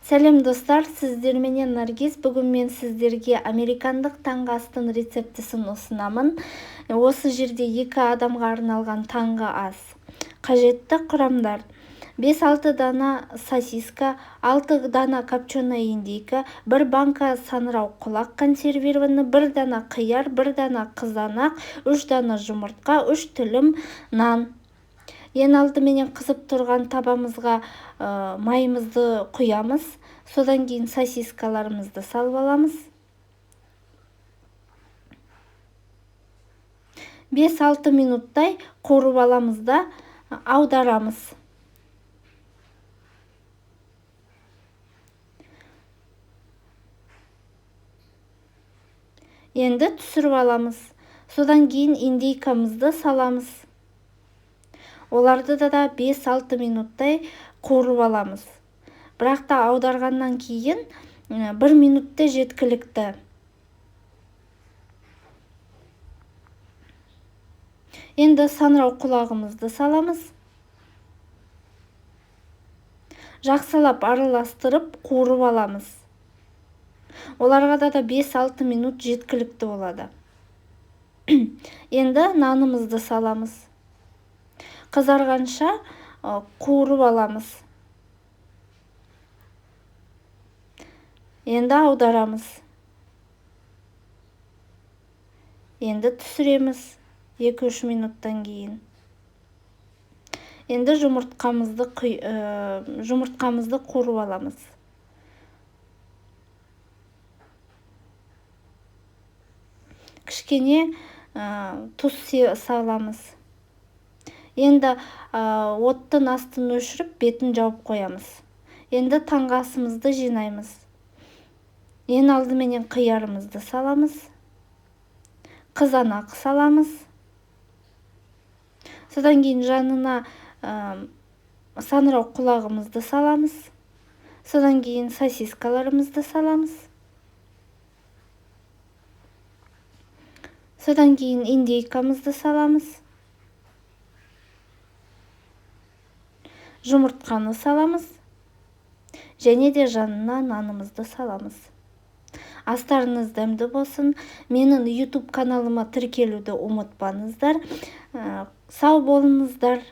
Сәлем достар, сіздерменен Наргиз. Бүгін мен сіздерге американдық таңғы астың рецептісін ұсынамын. Осы жерде екі адамға арналған таңғы ас. Қажетті құрамдар: 5-6 дана сосиска, 6 дана копченая индейка, 1 банка саңырау құлақ консервированный, 1 дана қияр, 1 дана қызанақ, 3 дана жұмыртқа, 3 тілім нан. Ең алдыменен қызып тұрған табамызға майымызды құямыз. Содан кейін сосискаларымызды салып аламыз. 5-6 минуттай қуырып аламыз да аударамыз. Енді түсіріп аламыз. Содан кейін индейкамызды саламыз. Оларды да 5-6 минуттай қуырып аламыз. Бірақ та аударғаннан кейін 1 минутта жеткілікті. Енді саңырау құлағымызды саламыз. Жақсылап араластырып қуырып аламыз. Оларға да 5-6 минут жеткілікті болады. Енді нанымызды саламыз. Қызарғанша қуырып аламыз. Енді аударамыз. Енді түсіреміз 2-3 минуттан кейін. Енді жұмыртқамызды қуырып аламыз. Кішкене тұз саламыз. Енді оттың астын өшіріп, бетін жауып қоямыз. Енді таңғы асымызды жинаймыз. Ең алдыменен қиярымызды саламыз. Қызанақ саламыз. Содан кейін жанына саңырау құлағымызды саламыз. Содан кейін сосискаларымызды саламыз. Содан кейін индейкамызды саламыз. Жұмыртқаны саламыз. Және де жанына нанымызды саламыз. Астарыңыз дәмді болсын. Менің YouTube каналыма тіркелуді ұмытпаңыздар. Сау болыңыздар.